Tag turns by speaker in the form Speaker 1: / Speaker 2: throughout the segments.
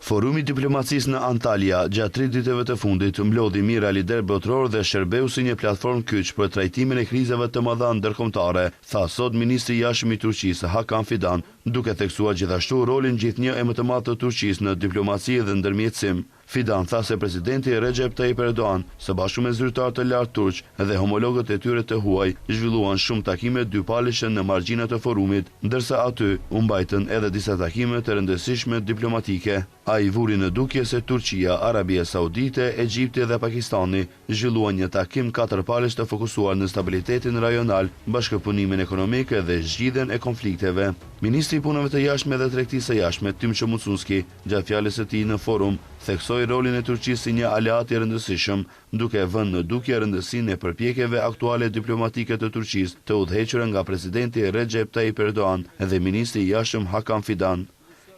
Speaker 1: Forumi i Diplomacisë në Antalya, gjatë tri ditëve të fundit, mblodhi mijëra liderë botërorë dhe shërbeu si një platformë kyç për trajtimin e krizave të mëdha ndërkombëtare, tha sot ministri i Jashtëm i Turqisë, Hakan Fidan, duke theksuar gjithashtu rolin gjithnjë e më të madh të Turqisë në diplomaci dhe ndërmjetësim. Fidan tha se presidenti Rexhep Tajip Erdogan, së bashku me zyrtarë të lartë turq dhe homologët e tyre të huaj, zhvilluan shumë takime dypalëshe në margjina të forumit, ndërsa aty u mbajtën edhe disa takime të rëndësishme diplomatike. Ai vuri në dukje se Turqia, Arabia Saudite, Egjipti dhe Pakistani zhvilluan një takim katërpalësh të fokusuar në stabilitetin rajonal, bashkëpunimin ekonomik dhe zgjidhjen e konflikteve. Ministri i Punëve të Jashtme dhe Tregtisë së Jashtme, Timço Mucunski, Gjatë fjalës së tij në forum, theksoi rolin e Turqisë si një aleat i rëndësishëm, duke vënë në dukje rëndësinë e përpjekjeve aktuale diplomatike të Turqisë të udhëhequra nga presidenti Rexhep Tajip Erdogan dhe ministri i Jashtëm Hakan Fidan.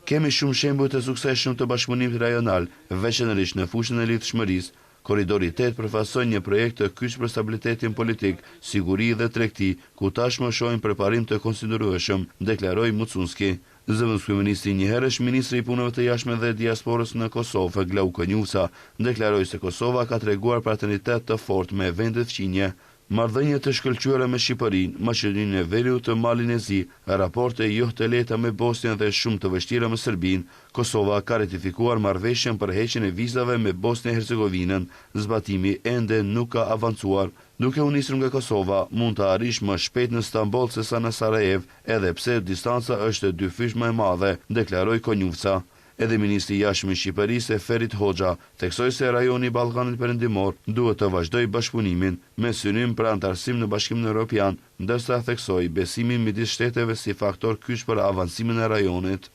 Speaker 1: Kemi shumë shembuj të suksesshëm të bashkëpunimit rajonal, veçanërisht në fushën e lidhshmërisë. Korridori tetë përfaqëson një projekt kyç për stabilitetin politik, siguri dhe tregti, ku tashmë shohim përparim të konsiderueshëm, deklaroi Mucunski. Zëvendëskryeministri njëherësh ministri i Punëve të Jashtme dhe Diasporës në Kosovë, Glauk Konjufca, deklaroi se Kosova ka treguar partneritet të fortë me vendet fqinje. Marrëdhënie të shkëlqyera me Shqipërinë, Maqedoninë e Veriut, Malin e Zi, raporte jo të lehta me Bosnjën dhe shumë të vështira me Serbinë. Kosova ka ratifikuar marrëveshjen për heqjen e vizave me Bosnjë e Hercegovinën, zbatimi ende nuk ka avancuar. Duke u nisur nga Kosova, mund të arrish më shpejt në Stamboll sesa në Sarajevë, edhe pse distanca është dyfish më e madhe, deklaroi Konjufca. Edhe ministri i Jashtëm i Shqipërisë, Ferit Hoxha, theksoi se rajoni i Ballkanit Perëndimor duhet të vazhdojë bashkëpunimin, me synim për anëtarësim në Bashkimin Europian, ndërsa theksoi besimin midis shteteve si faktor kyç për avancimin e rajonit.